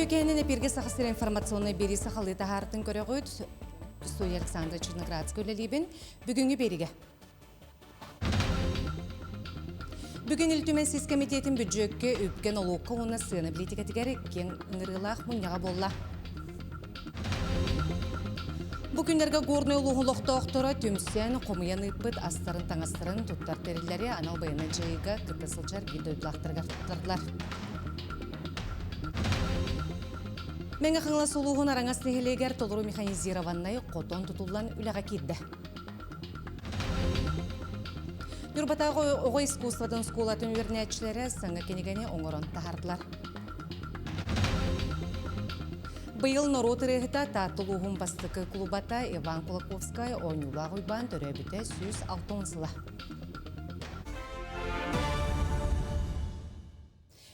Үтүө киһинэн эпиргэ Саха сирэ информационнай биэрии сахалыы таһаартын көрөҕүт. Студия Александра Черноградская үлэлиибин. Бүгүҥҥү биэригэ. Бүгүн Ил Түмэн сис кэмитиэтин бүддьүөккэ, үпкэ, нолуокка уонна сыана бэлиитикэтигэр киэҥ ыҥырыылаах мунньаҕа буолла. Бу күннэргэ Горнай улууһун олохтоохторо түмсэн, хомуйан ыыппыт астарын-таҥастарын туттар тэриллэри анал байыаннай дьайыыга кытта сылдьар биир дойдулаахтарыгар туттардылар. Мэҥэ Хаҥалас улууһун Араҥас нэһилиэгэр толору механизированнай хотон тутуллан үлэҕэ киирдэ. Ньурбатааҕы оҕо искусствотын оскуолатын үөрэнээччилэрэ саҥа кинигэни оҥорон таһаардылар. Быйыл норуот ырыаһыта Таатта улууһун бастакы кулубата Иван Кулаковскай оонньуулаах Уйбаан төрөөбүтэ 160 сыла.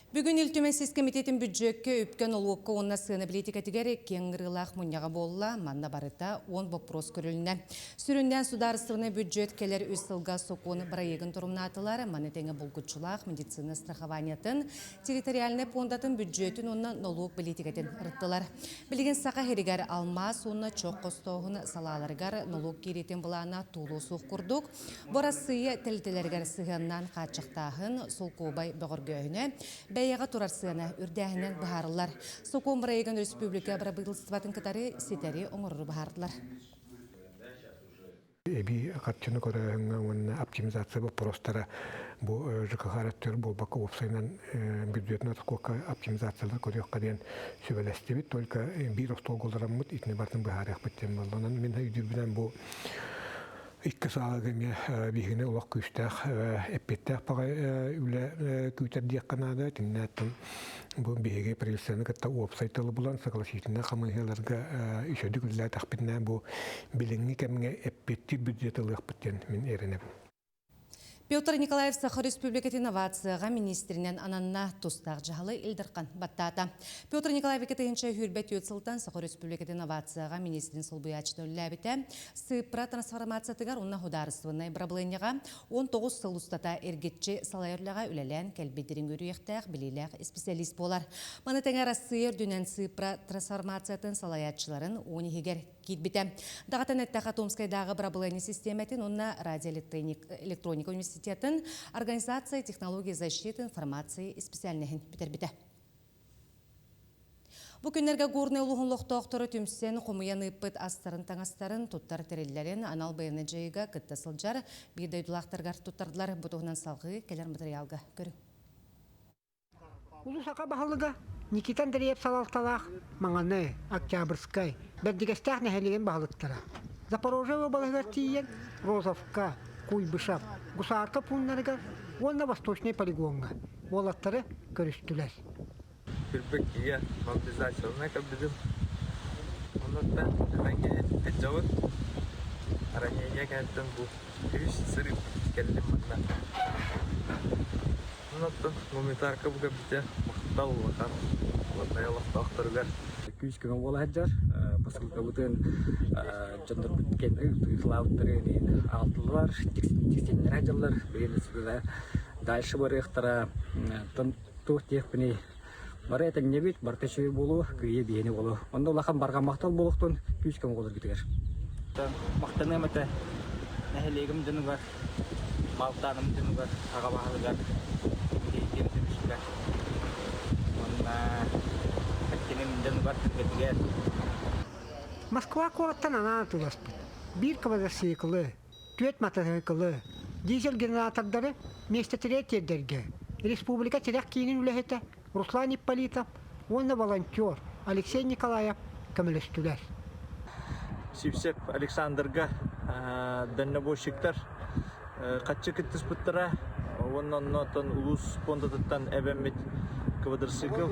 Бүгүн Ил Түмэн сис кэмитиэтин бүддьүөккэ, үпкэ, нолуокка уонна сыана бэлиитикэтигэр киэҥ ыҥырыылаах мунньаҕа буолла. Манна барыта 10 боппуруос көрүлүннэ. Сүрүннээн судаарыстыбаннай бүддьүөт кэлэр үс сылга сокуон бырайыагын торумнаатылар. Маны тэҥэ булгуччулаах медицина страхованиетын, территориальнай пуондатын бүддьүөтүн уонна нолуок бэлиитикэтин ырыттылар. Билигин Саха сиригэр алмаас уонна чох хостооһун салааларыгар нолуок киириитин былаана туолуо суох курдук. Бу Арассыыйа тэрилтэлэригэр сыһыаннаан хааччахтааһын, солкуобай бөҕөргөөһүнэ, бэйэҕэ турар сыана үрдээһинэн быһаарыллар. Сокуон бырайыагын өрөспүүбүлүкэ бырабыыталыстыбатын кытары ситэри оҥорору быһаардылар. Эбии харчыны көрөөһүҥҥэ уонна оптимизация боппуруостара бу ЖКХ өттүгэр буолбакка уопсайынан бюджетнай ороскуокка оптимизациялар көрүөххэ диэн сүбэлэстибит. Только биир остуолга олороммут итини барытын быһаарыахпыт диэн буолла. Онон мин өйдүүрбүнэн бу икки саалга эмиэ биһигини олох күүстээх эппиэттээх баҕайы үлэ күүтэр диэххэ наада. Итиннээттэн бу биһиги правительствоны кытта уопсай тылы булан согласительнай хамыыһыйаларга үчүгүйдүк үлэлээтэхпитинэ бу билиҥҥи кэмҥэ эппиэттиир бюджет ылыахпыт диэн мин эрэнэбин. Петр Николаев Саха Республикатын инновацияҕа министринэн ананна тустаах дьаһалы Ил Дархан баттаата. Петр Николаев 2024 сылтан Саха Республикатын инновацияҕа министрин солбуйааччыта үлэлээбитэ. Сыыппара трансформациятыгар уонна судаарыстыбаннай бырабылыанньаҕа 19 сыл устата эргиччи салайар үлэҕэ үлэлээн кэлбит дириҥ үөрүйэхтээх, билиилээх исписэлиис буолар. Маны тэҥэ Арассыыйа үрдүнэн сыыппара трансформациятын салайааччыларын уон иһигэр киирбитэ. Даҕатан эттэххэ, Томскайдааҕы бырабылыанньа систиэмэтин уонна радиоэлектроника университетын организация технологии защиты информации исписээлинэһин бүтэрбитэ. Бу күннэргэ Горнай улууһун олохтоохторо түмсэн хомуйан ыыппыт астарын-таҥастарын, туттар тэриллэрин анал байыаннай дьайыыга кытта сылдьар биир дойдулаахтарыгар туттардылар. Бу туһунан салҕыы кэлэр матырыйаалга көрүҥ. Улуу саха баһылыга Никита Андреев салалталаах Маҥаны, Октябрьскай, Бэрдигэстээх нэһилиэгин баһылыктара Запорожье уобалаһыгар тиийэн Розовка, Куйбышев, Гусарка пууннарыгар уонна Восточнай полигоҥҥа уолаттары көрүстүлэр. Кирбиккигэ мобилизацияланан кэлбитим. Оннуттан этэҥҥэ сылдьабыт. Ранение кэнниттэн бу үһүс сырыым кэллим манна. Оннуттан гуманитарка бу кэлбитэ махтал улахан Алаттай олохтоохторугар. Күүс-көмө буола сылдьар. Посылкабытын дьоннорбут ыытылаабыттарын аҕалтылар, тиксиннэрэ сылдьаллар. Билигин дальше барыахтара. Туох диэхпиний, бары этэҥҥэбит, барыта үчүгэй буолуо, кыайыы биһиэнэ буолуо. Онно улахан барҕа махтал буолуохтун, күүс-көмө буоларгытыгар. Махтаныам этэ нэһилиэгим дьонугар, Малтааным дьонугар, аҕа баһылыгар Михаил Ефимовичка уонна кэргэним дьонугар, сэргэтигэр. Москва куораттан анаан атыыласпыт биир квадроциклы, түөрт матаһыыкылы, дизель-генератордары миэстэтигэр тиэрдэргэ республика тирэх киинин үлэһитэ Руслан Ипполитов уонна волонтер Алексей Николаев көмөлөстүлэр. Сивцев Александрга дальнобойщиктар хаччы кыттыспыттара уонна оннооттон улуус пуондатыттан эбэммит квадроцикл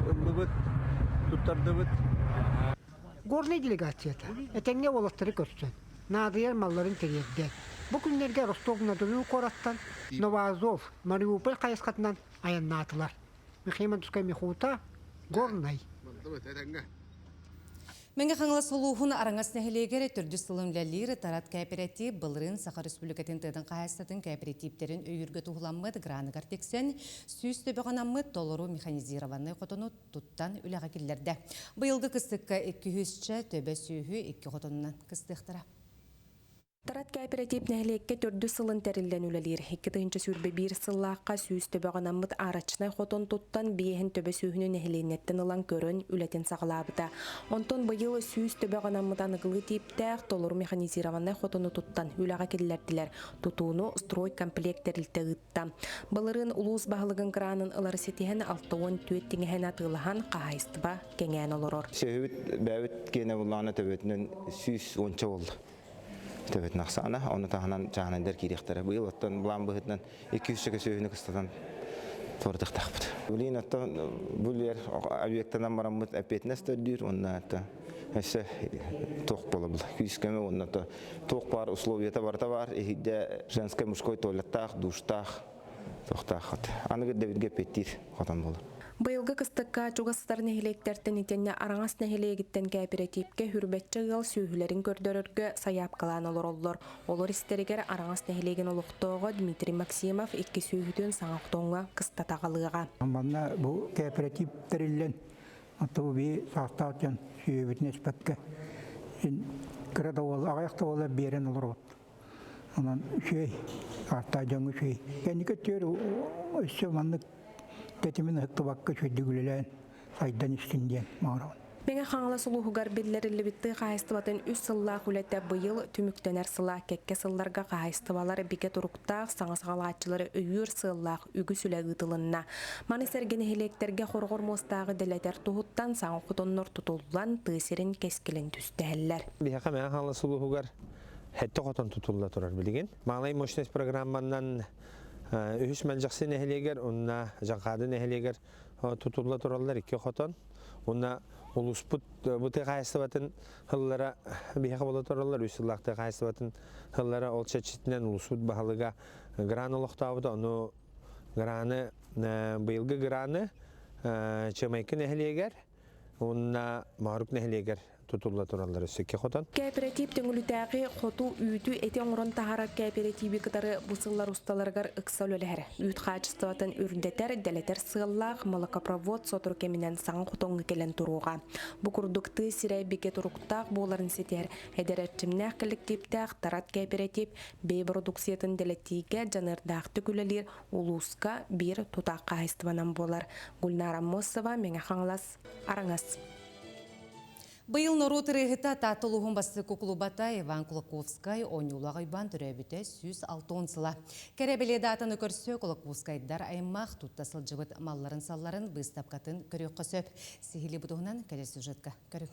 ыллыбыт, туттардыбыт. Горнай делегацията этэҥҥэ уолаттары көрсөн, наадыйар малларын тириэрдэн, бу күннэргэ Ростов-на-Дону куораттан Новоазов, Мариуполь хайысхатынан айаннаатылар. Михаил Мандускай Михута, Горнай. Мэҥэ Хаҥалас улууһун Араҥас нэһилиэгэр төрдүс сылын үлэлиир Тарат кээпэрэтиип былырыын Саха Республикатын тыатын хаһаайыстатын кээпэрэтииптэрин өйүүргэ туһуламмыт граныгар тиксэн, 100 төбөҕө анаммыт толору механизированнай хотону туттан үлэҕэ киллэрдэ. Быйылгы кыстыкка 200-чэ төбө сүөһү икки хотонунан кыстыахтара. Тарат кээпэрэтиип нэһилиэккэ төрдүс сылын тэриллэн үлэлиир. 2021 сыллаахха 100 төбөҕө анаммыт арочнай хотон туттан биэһин төбө сүөһүнү нэһилиэнньэттэн ылан көрөн үлэтин саҕалаабыта. Онтон быйыл 100 төбөҕө анаммыт аныгылыы тииптээх толору механизированнай хотону туттан үлэҕэ киллэрдилэр. Тутууну стройкомплект тэрилтэ ыытта. Былырыын улуус баһылыгын кранын ылары ситиһэн 64 тиҥэһэн атыылаһан хаһаайыстыба кэҥээн олорор. Сүөһүбүт бэйэбит киэнэ буллаҕына төбөтүнэн 110-ча буолла. Төбөтүн ахсаана, ону таһынан чааһынайдар киириэхтэрэ. Быйыл оттон былаан быһыытынан 200 сүөһүнү кыстатан туоратыахтаахпыт. Билигин оттон бу үлүгэр объектанан бараммыт эппиэтинэс төрдүүр уонна өссө туох буола күүс-көмө уонна туох баар условията барыта баар иһирдэ женскай мужской туалеттаах, душтаах туохтаах аныгы ирдэбилгэ эппиэттиир хотон буолар. Быйылгы кыстыкка чугас сытар нэһилиэктэртэн итиэннэ Араҥас нэһилиэгиттэн кээпэрэтиипкэ Хүрбэччэ ыал сүөһүлэрин көрдөрөргө сайаапкалаан олороллор. Олор истэригэр Араҥас нэһилиэгин олохтооҕо Дмитрий Максимов икки сүөһүтүн саҥа хотоҥҥо кыстата аҕалыаҕа. Манна бу кээпэрэтиип тэриллэн, оттон бу саастаах дьон сүөһүбүтүн эспэккэ кыра да уол, аҕыйах да уола биэрэн олоробут. Онон үчүгэй, ааттаах дьоҥҥо үчүгэй. Кэнники өттүгэр өссө маннык тэтимин ыһыктыбакка үчүгэйдик үлэлээн сайдан истин диэн баҕарабын. Мэҥэ Хаҥалас улууһугар биллэриллибит тыа хаһаайыстыбатын үс сыллаах үлэтэ быйыл түмүктэнэр сыла. Кэккэ сылларга хаһаайыстыбалар бигэ туруктаах, саҥа саҕалааччылары өйүүр сыаллаах үгүс үлэ ыытылынна. Маны сэргэ нэһилиэктэргэ хороҕор муостааҕы дэлэтэр туһуттан саҥа хотоннор тутуллан, тыа сирин кэскилин түстэһэллэр. Биһиэхэ Мэҥэ Хаҥалас улууһугар Хэттэ хотон тутулла турар билигин. Малай мощность программанан үһүс Мэлдьэхси нэһилиэгэр уонна Дьаҥхаады нэһилиэгэр тутулла тураллар икки хотон. Уонна улууспут бу тыа хаһаайыстыбатын сыллара биһиэхэ буола тураллар. Үс сыллаах тыа хаһаайыстыбатын сыллара ол чэрчитинэн улууспут баһылыга гран олохтообута. Ону граны быйылгы граны Чымайкы нэһилиэгэр уонна Моорук нэһилиэгэр тутулла тураллар өссө икки хотон. Кээпэрэтиип Төҥүлүтээҕи хоту үүтү эти оҥорон таһаарар кээпэрэтииби кытары бу сыллар усталарыгар ыкса үлэлэһэр. Үүт хаачыстыбатын үрдэтэр, дэлэтэр сыаллаах молокопровод сотору кэминэн саҥа хотоҥҥо кэлэн туруоҕа. Бу курдук тыа сирэ бигэ туруктаах буоларын ситиһэр эдэр эрчимнээх коллективтээх Тарат кээпэрэтиип бэйэ бородууксуйатын дэлэтиигэ дьаныардаахтык үлэлиир улууска биир тутаах хаһаайыстыбанан буолар. Гульнара Аммосова, Мэҥэ Хаҥалас, Араҥас. Быйыл норуот ырыаһыта Таатта улууһун бастакы кулубата Иван Кулаковскай оонньуулаах Уйбаан төрөөбүтэ 160 сыла. Кэрэ бэлиэ даатаны көрсө Кулаковскайдар аймах тутта сылдьыбыт малларын-салларын быыстапкатын көрүөххэ сөп. Сиһилии бу туһунан кэлэр сюжетка көрүҥ.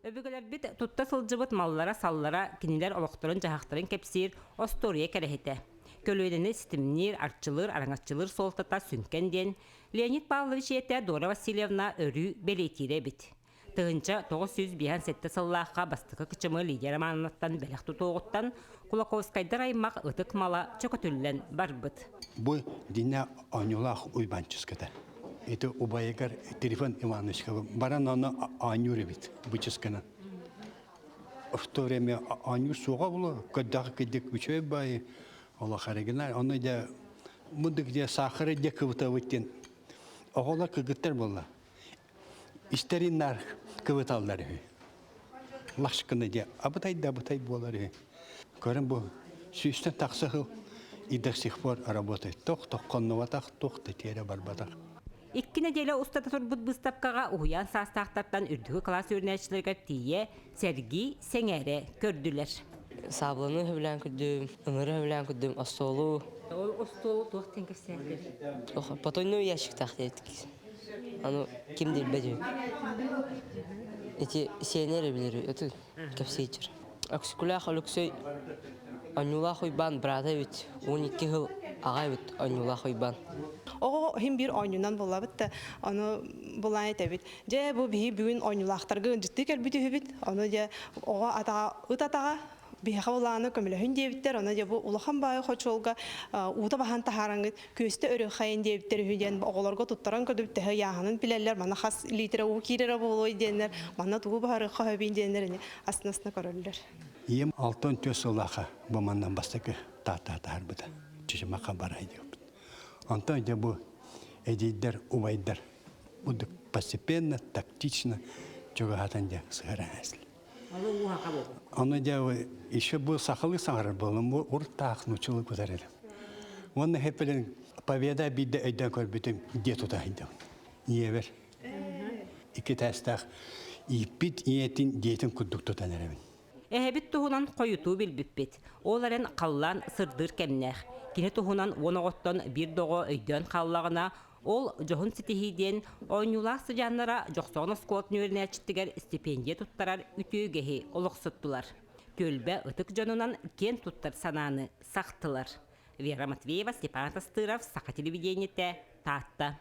Өбүгэлэрбит тутта сылдьыбыт маллара-саллара кинилэр олохторун-дьаһахтарын кэпсиир остуоруйа кэрэһитэ. Көлүөнэни ситимниир, арчылыыр, араҥаччылыыр суолтата сүҥкэн диэн Леонид Павлович ийэтэ Дора Васильевна өрүү бэлиэтиирэ эбит. 1957 сыллаахха бастакы кычымы Лидия Романовнаттан бэлэх тутуоҕуттан Кулаковскайдар аймах ытык мала чөкөтүллэн барбыт. Бу динэ оонньуулаах Уйбанчыската. Ити убайыгар Трифон Ивановичка баран ону оонньуур эбит бычысканан. В то время оонньуур суоҕа буолуо, көрдөөх кырдьык үчүгэй баайы олох оригинал. Ону дьэ мындык дьэ саахары дьэ кыбытабыт диэн оҕолор кыргыттар буолла. Истэриннар кыбыталлар үһү. Лашканы дьэ абытай да абытай буолар үһү. Көрөн бу сүүстэн тахса сыл и до сих пор работает. Тох тоххоннубатах, туох да тиэрэ барбатах. Икки нэдиэлэ устата турбут быыстапкаҕа уһуйаан саастаахтартан үрдүкү кылаас үөрэнээччилэригэр тиийэ сэргии, сэҥээрэ көрдүлэр. Саабыланы сөбүлээн көрдүм, ыҥыры сөбүлээн көрдүм, остуолу. Ол остуолу туох диэн кэпсээтилэр? Потойной ящиктаах диэбит. Аны ким да билбэт үһү. Ити сиэнэ эрэ билэр үһү, ити кэпсииччэр. Өксөкүлээх Өлөксөй Онньуулаах Уйбаан быраата эбит, 12 сыл аҕа эбит Онньуулаах Уйбаан. Оҕо иһин биир оонньуунан булабыт да, ону булаан этэбит. Дьэ, бу биһи бүгүн оонньуулаахтарга ыалдьыттыы кэлбит үһүбүт. Ону дьэ оҕо атаҕа, ыт атаҕа. Биһиэхэ улааны көмөлөһүн диэбиттэр, ону дьэ бу улахан баайы хочуолга уута баһан таһаараңҥыт күөстэ өрүөххэйин диэбиттэр үһү диэн оҕолорго туттаран көрдүбүт төһө ыйааһынын билэллэр, манна хас литрэ уу киирэрэ буолуой диэннэр, манна тугу баһарыахха сөбүй диэннэр ини астына-астына көрөллөр. Ийэм 64 сыллаахха бу манна бастакы тааттаа таһарбыта. Чычымахха барай диэбит. Онтон дьэ бу эдьиийдэр, убайдар будук постепенно, тактично чугаһатан дьэ сыһаран Аны дьэ еще бу сахалыы саҥарар буоллум, бу уртаах нууччалыы кутар этим. Уонна хэппилин победа биирдэ өйдөөн көрбүтүм дьиэ тута сылдьабын. Ийэбэр. Икки тээстээх ииппит ийэтин дьиэтин курдук тутан эрэбин. Эһэбит туһунан хойутуу билбиппит. Ол эрэн халлаан сырдыыр кэмнээх. Кини туһунан уон оҕоттон биир да оҕо өйдөөн хааллаҕына, ол дьоһун ситиһии диэн оонньуулаах сыдьааннара Дьохсоҕон оскуолатын үөрэнээччитигэр стипендия туттарар үтүө үгэһи олохсуттулар. Түөлбэ ытык дьонунан киэн туттар санааны сахтылар. Вера Матвеева, Степан Тастыров, Саха телевидениетэ, Таатта.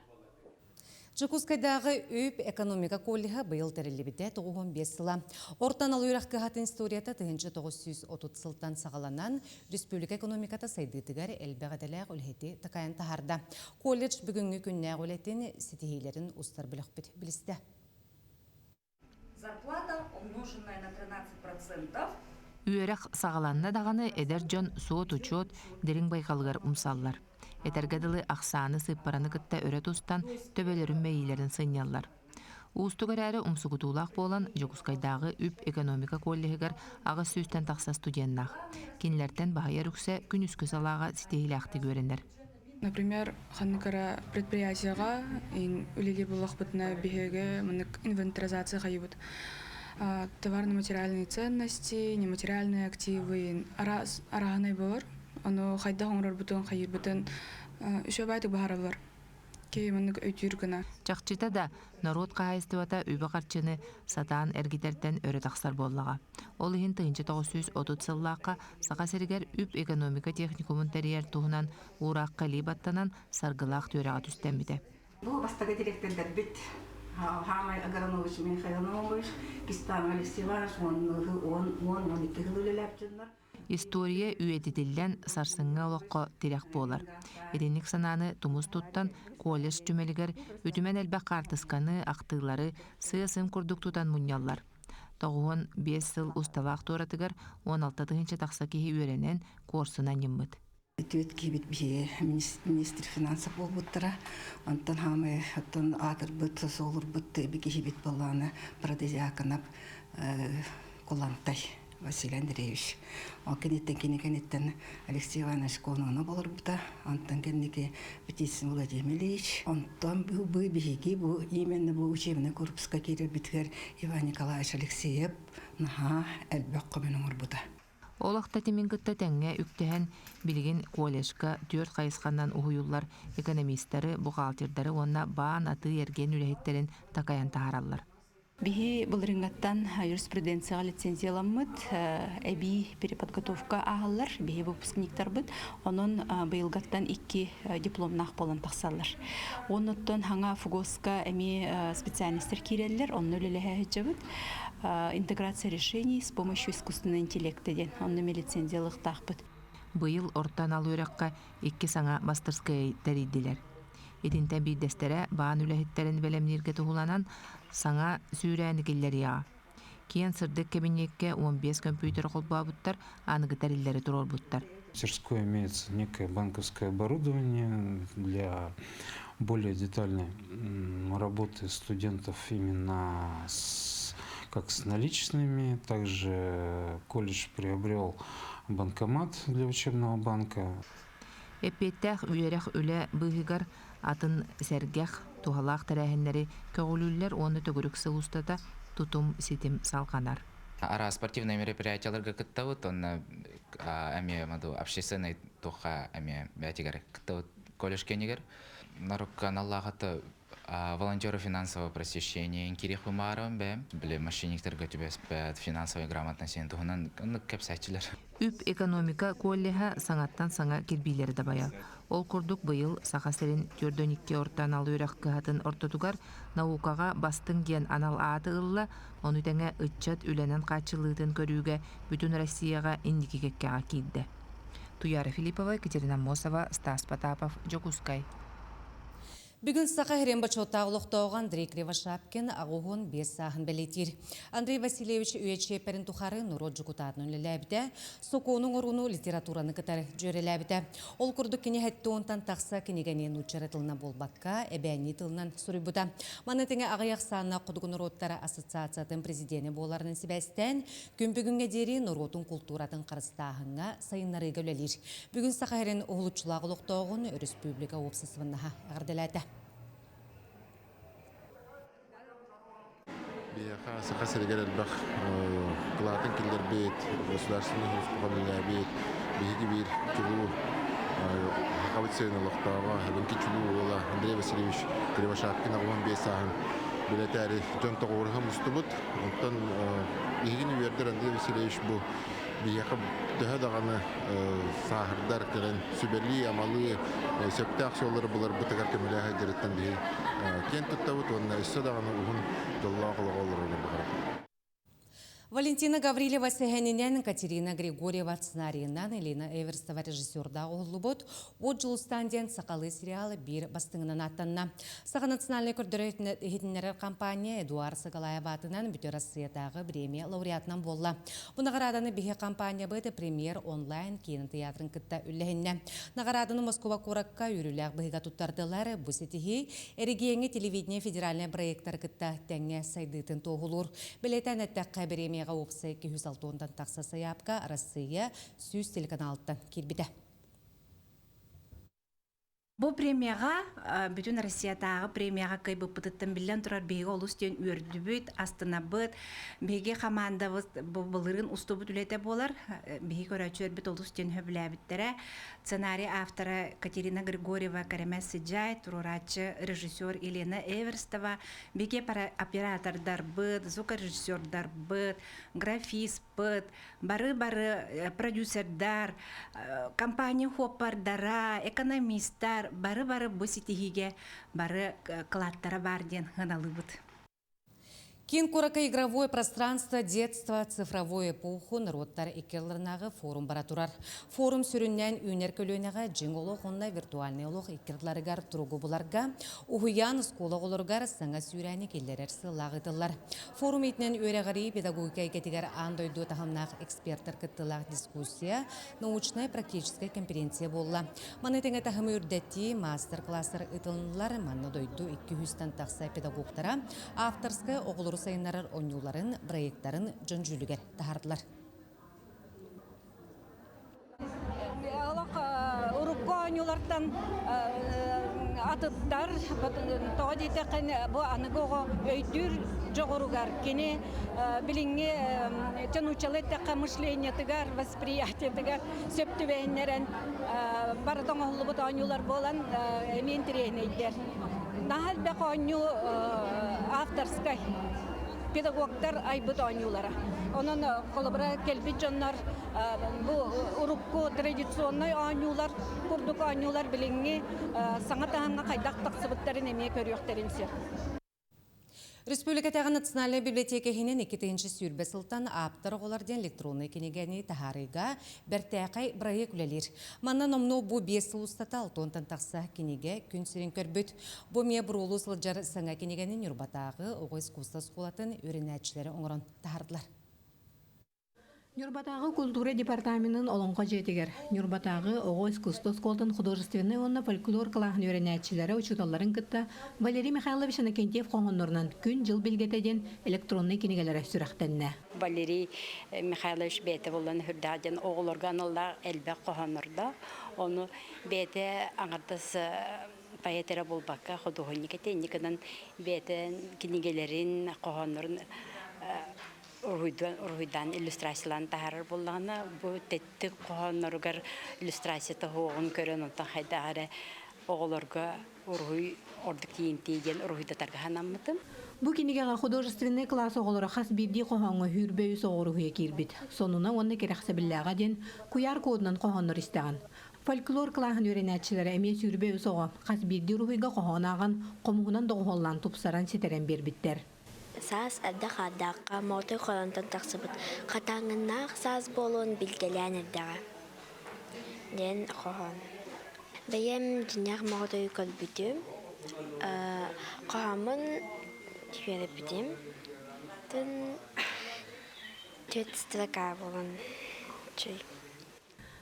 Дьокуускайдааҕы үп экономика коллеһа быйыл тэриллибитэ 95 сыла. Орто анал үөрэх кыһатын историята 1930 сылтан саҕаланан, республика экономиката сайдыытыгар элбэх идэлээх үлэһити такайан таһаарда. Колледж бүгүҥҥү күннээх үлэтин ситиһиилэрин устар бөлөхпүт билистэ. Зарплата, умноженная на 13%. Үөрэх саҕаланна даҕаны эдэр дьон суот-учуот дириҥ байҕалыгар умсаллар. Этэргэ дылы ахсааны сыыппараны кытта өрө тустан төбөлөрүн мэйиилэрин сынньаллар. Уустук эрээри умсугутуулаах буолан Дьокуускайдааҕы үп-экономика коллеһыгар аҕыс сүүстэн тахса студеннаах. Кинилэртэн баһыйар үксэ күнүскү салааҕа ситиһиилээхтик үөрэнэр. Например, ханнык эрэ предприятиеҕа үлэлиир буоллахпытына биһиги маннык инвентаризация хайыбыт. Товарно-материальные ценности, нематериальные активы арааһынай болор. Ону хайдах оҥорорбутун, хайыырбытын үчүгэйдик быһаараллар. Киһи маннык өйдүүр гына. Чахчыта да, норуот хаһаайыстыбата үбү-харчыны сатаан эргитэртэн өрө тахсар буоллаҕа. Ол иһин 1930 сыллаахха Саха сиригэр үп-экономика техникумун тэрийэр туһунан уураахха илии баттанан, саргылаах түөрэҕэ түстэммитэ. Бу бастакы дириэктэрдэрбит Хаамай Агранович Михаил Наумович, Кистанов Алексей Иванович уон уон уон икки сыл үлэлээбит дьоннор. История үйэтитиллэн сарсыҥҥы олоххо тирэх буолар. Итинник санааны тумус туттан колледж түмэлигэр үтүмэн элбэх хаартысканы, ахтыылары сыа-сым курдук тутан мунньаллар. 95 сыл усталаах туоратыгар 16 тыһыынча тахса киһи үөрэнэн, куорсунан ньыммыт. Түөрт киһибит биһиги министр финансов буолбуттара. Онтон хаамай оттон аатырбыт, суолурбут киһибит буоллаҕына Протезиаконов Кулантай Василий Андреевич. Ол кэнниттэн кини кэнниттэн Алексей Иванович Кононов олорбута. Онтон кэнники Птицын Владимир Ильич. Онтон бу биһиги бу именно бу учебный корпуска киирэрбитигэр Иван Николаевич Алексеев наһаа элбэх көмөнү оҥорбута. Олох тэтимин кытта тэҥҥэ үктэһэн, билигин колледжка түөрт хайысханан уһуйуллар экономистары, бухгалтердары уонна баан атыы-эргиэн үлэһиттэрин такайан таһаараллар. Биһи былырыҥҥаттан юриспруденцияҕа лицензияламмыт эбии переподготовка ааһаллар биһи выпускниктарбыт. Онон быйылгаттан икки дипломнаах буолан тахсаллар. Оннуттан хаҥа ФГОСка эмиэ специальностар киирэллэр, онно үлэлэһэ сылдьабыт. Интеграция решений с помощью искусственного интеллекта диэн онно эмиэ лицензиялыахтаахпыт. Быйыл орто анал үөрэххэ икки саҥа мастарскыай тэрийдилэр. Итинтэн биирдэстэрэ баан үлэһиттэрин бэлэмнииргэ туһуланан саҥа сүүрээни киллэриэҕэ. Киэн сырдык кэбиниэккэ 15 көмпүүтэр холбообуттар, аныгы тэриллэри туруорбуттар. Мастерской имеется некое банковское оборудование для более детальной работы студентов именно с, как с наличными. Также колледж приобрел банкомат для учебного банка. Эппиэттээх үөрэх үлэ быыһыгар атын сэргэх, туһалаах тэрээһиннэри көҕүлүүллэр уонна төгүрүк сыл устата тутум-ситим салҕанар. Араас спортивнай мероприятияларга кыттабыт, онно эмиэ общественный туохха эмиэ бээтигэр кыттабыт колледж кэннигэр. Нарукка аналлаах аты Волонтеры финансового просвещения кириэх бумаарым бэм. Били мошенниктарга түбэспэт финансовой грамотность туһунан оннук кэпсээччилэр. Үп экономика коллеһа саҥаттан саҥа кирбиилэри дабайар. Ол курдук быйыл Саха сирин 42 орто анал үөрэх кыһатын ортотугар наукаҕа бастыҥ диэн анал ааты ылла, ону тэҥэ ыччат үлэнэн хааччыллыытын көрүүгэ бүтүн Россияҕа инники кэккэҕэ киирдэ. Туяра Филиппова, Екатерина Аммосова, Стас Потапов, Дьокуускай. Бүгүн Саха сирин бочуоттаах олохтооҕо Андрей Кривошапкин 85 сааһын бэлиэтиир. Андрей Васильевич үйэ чиэппэрин тухары норуот дьокутаатынан үлэлээбитэ, сокуону оҥорууну литератураны кытары дьүөрэлээбитэ. Ол курдук кини сэттэ уонтан тахса кинигэни нуучча тылынан буолбакка, эбээннии тылынан суруйбута. Маны тэҥэ аҕыйах ахсааннаах хотугу норуоттара ассоциациятын президенэ буоларынан сибээстээн, күн бүгүҥҥэ диэри норуотун култууратын харыстааһыҥҥа, сайыннарыыга үлэлиир. Бүгүн Саха сирин уһулуччулаах олохтооҕун өрөспүүбүлүкэ уопсастыбаннаһа эҕэрдэлээтэ. Биһиэхэ Саха сиригэр элбэх кылаатын киллэрбит, государственный службаҕа үлэлээбит, биһиги биир чулуу Сахабыт сирин олохтооҕо, эбэҥки чулуу уола Андрей Васильевич Кривошапкин 85 сааһын билэтээри дьон тоҕуоруһа мустубут. Онтон биһигини үөрдэр Андрей Васильевич бу биһиэхэ төһө даҕаны сааһырдар кэлэн сүбэлии-амалыы сөптөөх суоллары буларбытыгар көмөлөөх сылдьарыттан биһи киэн туттабыт уонна өссө даҕаны уһун дьоллоох олоҕу олорорго баҕарабыт. Валентина Гаврильева сэһэнинэн Катерина Григорьева сценарийынан Елена Эверстова режиссердаах уһуллубут «От Дьулустаан» диэн сахалыы сериал биир бастыҥынан ааттанна. Саха национальнай көрдөрөр иһитиннэрэр компания Эдуард Сагалаев аатынан Бүтүн Россиятааҕы премия лауреатынан буолла. Бу наҕарааданы биһи компаниябыт Премьер онлайн киин тыйаатырын кытта үллэһиннэ. Наҕарааданы Москуба куоракка үөрүүлээх быһыыга туттардылар. Бу ситиһии эрэгийиэҥҥэ телевидение федеральнай проектары кытта тэҥҥэ сайдыытын туоһулуур. Бэлиэтээн эттэххэ, бириэмийэҕэ уопсай 260-тан тахса сайаапка Арассыыйа 100 телеканалыттан киирбитэ. Бу премияҕа бүтүн Россиятааҕы премияҕа кыайбыппытыттан биллэн турар биһиги олус диэн үөрдүбүт, астынабыт. Биһиги хамаандабыт бу былырыын устубут үлэтэ буолар. Биһиги көрөөччүлэрбит олус диэн сөбүлээбиттэрэ. Сценарий автора Катерина Григорьева, Кэрэмэс Сыдьаай, туруорааччы режиссер Елена Эверстова, биһиги оператордарбыт, звукорежиссердарбыт, графиспыт, бары-бары продюсердар, компания хуоппардара, экономистар бары-бары бу ситиһиигэ бары кылааттара баар диэн сыаналыыбыт. Киин куоракка игровое пространство детства цифровой эпоху норуоттар икки форум бара турар. Форум сүрүннээн үүнэр көлүөнэҕэ дьиҥ олох уонна виртуальнай олох икки ардыларыгар туругу буларга, уһуйаан оскуола оҕолоругар саҥа сүүрээни киллэрэр сыаллаах ыытыллар. Форум иитинэн үөрэҕирии педагогика эйгэтигэр аан дойду таһымнаах экспертэр кыттыылаах дискуссия, научнай-практическай конференция буолла. Маны тэҥэ таһымы үрдэтии, маастар-кылаастар ыытылыннылар. Манна дойду 200-тан тахса педагогтара авторскай оҕолору сайыннарар оонньууларын, проекттарын дьон дьүүлүгэр таһаардылар. Олох урукку оонньуулартан атыттар тоҕо диэтэххинэ бу аныгы оҕо өйдүүр дьоҕуругар кини билиҥҥи нууччалыы эттэххэ мышлениетыгар восприятиетыгар сөп түбэһиннэрэн барыта оҥоһуллубут оонньуулар буолан эмиэ интэриэһинэйдэр. Наһаа элбэх оонньуу авторскай педагогтар айбыт оонньуулара. Онон холобура кэлбит дьоннор бу урукку традиционнай оонньуулар курдук оонньуулар билиҥҥи саҥа таһымҥа хайдах тахсыбыттарын эмиэ көрүөхтэрин сөп. Республикатааҕы национальнай библиотека иһинэн 2020 сылтан ааптар оҕолор диэн электроннай кинигэни таһаарыыга бэртээхэй бырайыак үлэлиир. Манна номнуо бу биэс сыл устата алтыантан тахса кинигэ күн сирин көрбүт. Бу эмиэ буруолуу сылдьар саҥа кинигэни Ньурбатааҕы оҕо искусство оскуолатын үөрэнээччилэрэ оҥорон таһаардылар. Ньурбатааҕы култуура департаменын Олоҥхо дьиэтигэр Ньурбатааҕы оҕо искусство оскуолатын художественнай уонна фольклор кылааһын үөрэнээччилэрэ учууталларын кытта Валерий Михайлович Иннокентьев хоһооннорунан Күн-дьыл билгэтэ диэн электроннай кинигэлэрэ сүрэхтэннэ. Валерий Михайлович бэйэтэ буолан үрдээх диэн оҕолорго аналлаах элбэх хоһооннордоох. Ону бэйэтэ аҥардас поэт эрэ буолбакка худуоһунньук этэ. Инньэ гынан бэйэтин кинигэлэрин, хоһооннорун уруһуйдаан иллюстрациялаан таһаарар буоллаҕына, бу тэттик хоһоонноругар иллюстрация тоһуоҕун көрөн, онтон хайдах эрэ оҕолорго уруһуй ордук тиийимтиэ диэн уруһуйдатарга санаммытым. Бу кинигэҕэ художественнай кылаас оҕолоро хас биирдии хоһооҥҥо сүүрбэ үс оҕо уруһуйа киирбит. Сонуна уонна кэрэхсэбиллээҕэ диэн куйаар кодунан хоһооннор истэҕин. Фольклор кылааһын үөрэнээччилэрэ эмиэ 23 оҕо хас биирдии уруһуйга хоһоон ааҕан, хомуһунан доҕуһуоллаан тупсаран ситэрэн биэрбиттэр. Саас эрдэ хаардаахха Моотой хоронтон тахсыбыт хатааҥҥыннаах саас буолуон билгэлээн эрдэҕэ диэн хоһоон. Бэйэм дьиҥнээх моҕотойу көрбүтүм, хоһооммун үөрэппитим. Түөрт строка буолан үчүгэй.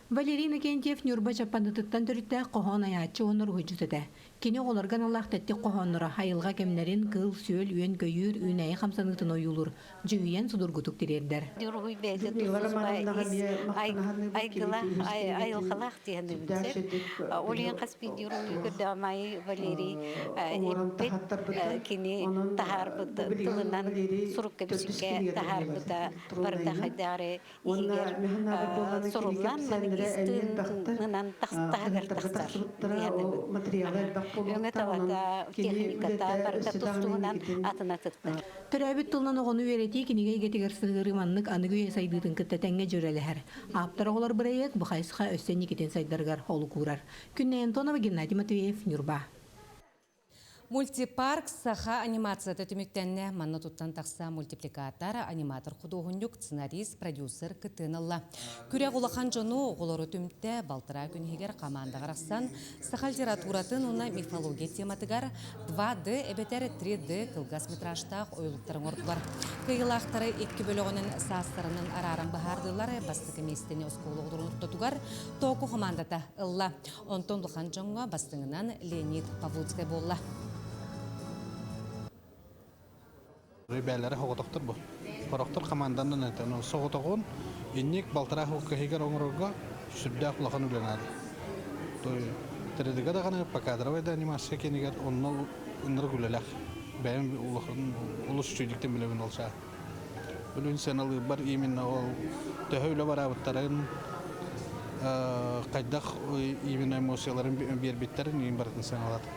Валерий Иннокентьев Ньурба Чаппандытыттан төрүттээх хоһоон айааччы уонна уруһуйдьут этэ. Кини оҕолорго аналлаах тэттик хоһоонноро айылҕа кэмнэрин, кыыл-сүөл, үөн-көйүүр, үүнээйи хамсаныытын ойуулуур, дьүһүйэн судургутук тириэрдэр. Уруһуй бэйэтэ тус-туспа ис айгыла айылҕалаах диэн сөп. Ол иһин хас биирдии уруһуйу көрдөҕүм аайы Валерий эппит, кини таһаарбыт тылынан сурукка бичиккэ таһаарбыта барыта хайдах эрэ иһигэр суруллан истыынан таһыгар тахсар өҥө табата техниката барыта тус-туһунан атын атыттар. Төрөөбүт тылынан оҕону үөрэтии кинигэ эйгэтигэр сыһыарыы маннык аныгы үйэ сайдыытын кытта тэҥҥэ дьүөрэлэһэр. Ааптар оҕолор бырайыак бу хайысха өссө инникитин сайдарыгар олук уурар. Күннэй Антонова, Геннадий Матвеев, Ньурба. Мультипарк саха анимацията түмүктэннэ. Манна туттан тахса мультипликатор, аниматор худуоһунньук, сценарист, продюсер кыттыыны ылла. Күрэх улахан дьону оҕолору түмтэ, балтараа күн иһигэр хамаандаҕа арахсан, саха литературатын уонна мифология тематыгар 2D эбэтэр 3D кылгас метражтаах ойулуктары оҥордулар. Кыайыылаахтары икки бөлөҕүнэн саастарынан арааран быһаардылар. Бастакы миэстэни оскуола оҕолорун ортотугар Току хамаандата ылла. Онтон улахан дьоҥҥо бастыҥынан Леонид Павлуцкай буолла. Бээлэрэ соҕотохтор бу. Хорохтор хамаанданан этэ. Соҕотоҕун инник балтараа кыһыгар оҥорорго сүрдээх улахан үлэ наада. Тредыга даҕаны покадровай да анимация кэнигэр онно ынырык үлэлээх. Бэйэм улахан олус үчүгүйдүктэн билэбин ол саа. Үлүн сыаналыырбар именно ол төһө үлэ бараабыттарын хайдах именно эмоцияларын биэрбиттэрин иин барытын сыаналаатым.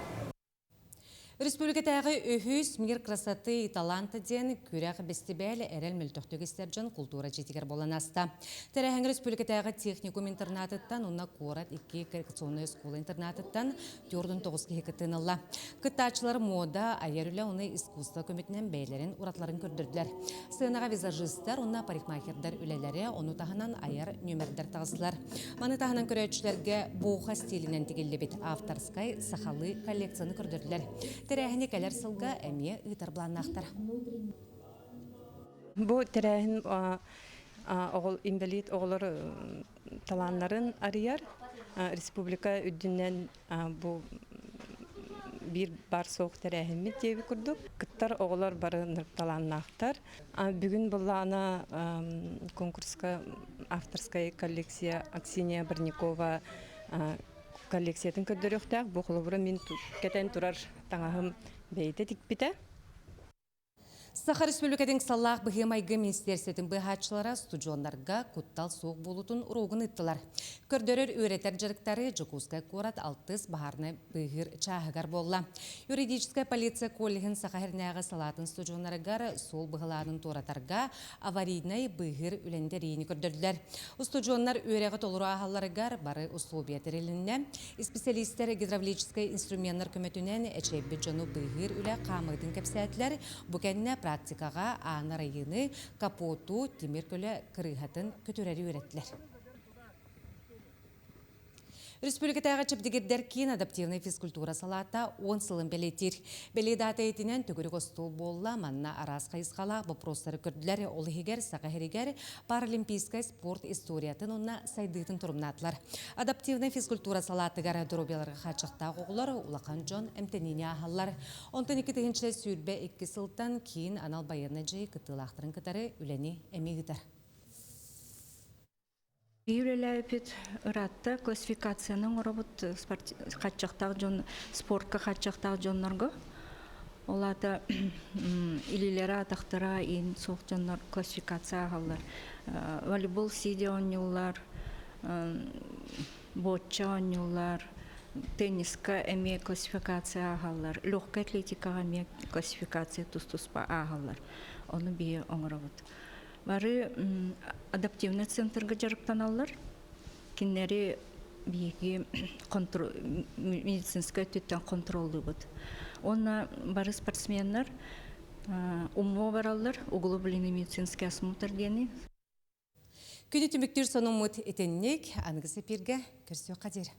Республикатааҕы үһүс «Мир красоты и таланта» диэн күрэх бэстибээл эрэл мөлтөхтүк истэр дьон култуура дьиэтигэр буолан ааста. Тэрээһиҥҥэ республикатааҕы техникум интернатыттан уонна куорат икки коррекционнай оскуола интернатыттан 49 киһи кыттыыны ылла. Кыттааччылар мода, айар үлэ уонна искусство көмөтүнэн бэйэлэрин уратыларын көрдөрдүлэр. Сыанаҕа визажистар уонна парикмахердар үлэлэрэ, ону таһынан айар нүөмэрдэр таҕыстылар. Маны таһынан көрөөччүлэргэ буоха стилинэн тигиллибит авторскай сахалыы коллекцияны көрдөрдүлэр. Тэрээһини кэлэр сылга эмиэ ыытар былааннаахтар. Бу тэрээһин оҕол инбэлиит оҕолор талааннарын арыйар. Республика үрдүнэн бу биир бар суох тэрээһиммит диэби курдук. Кыттар оҕолор бары талааннаахтар. Бүгүн буллаана конкурска авторская коллекция Аксинья Барникова коллекциятын көрдөрүөхтээх. Бу холобура мин кэтэн турар таҥаһым бэйэтэ тикпитэ. Саха Республикатын ыксаллаах быһыы-майгы министиэристибэтин быыһааччылара устудьуоннарга куттал суох буолуутун уруогун ыыттылар. Көрдөрөр үөрэтэр дьарыктары Дьокуускай куорат алтыс баһаарынай быыһыыр чааһыгар буолла. Юридическай полиция коллеһын Саха сиринээҕи салаатын устудьуоннарыгар суол быһылаанын туоратарга аварийнай быыһыыр үлэни тэрийиини көрдөрдүлэр. Устудьуоннар үөрэҕи толору ааһалларыгар бары условия тэрилиннэ. Исписэлиистэр гидравлическай инструменнар көмөтүнэн эчэйбит дьону быыһыыр үлэ хаамыытын кэпсээтилэр. Бу кэннэ практикаҕа аан арыйыыны, капоту, тимир көлө кырыыһатын көтүрэри үөрэттилэр. Республикатааҕы чэбдигирдэр киин адаптивнай физкультура салаата 10 сылын бэлиэтиир. Бэлиэ даата этинэн төгүрүк остуол буолла, манна араас хайысхалаах боппуруостары көрдүлэр. Ол иһигэр Саха сиригэр паралимпийскай спорт историятын уонна сайдыытын торумнаатылар. Адаптивнай физкультура салаатыгар доруобуйаларга хааччахтаах оҕолор, улахан дьон эмтэниини ааһаллар. Онтон 2022 сылтан киин анал байыаннай дьайыы кыттыылаахтарын кытары үлэни эмиэ ыытар. Үлэлээбиппит ыраатта классификацияны оҥоробут хааччахтаах дьон спортка хааччахтаах дьоннорго. Ол аата илиилэрэ атахтара иин суох дьоннор классификация ааһаллар. Волейбол сидя оонньууллар, бочча оонньууллар. Тенниска эмиэ классификация ааһаллар, легкай атлетикаҕа эмиэ классификация тус-туспа ааһаллар. Ону биһи оҥоробут. Бары адаптивный центрга дьарыктаналлар. Кинилэри биһиги медицинскэй өттүттэн контроллуубут. Уонна бары спортсменнар умуо бараллар, углубленный медицинский осмотр диэни. Күнү түмүктүүр сонуммут итинник, аныгы сепирге көрсүөххэ диэри.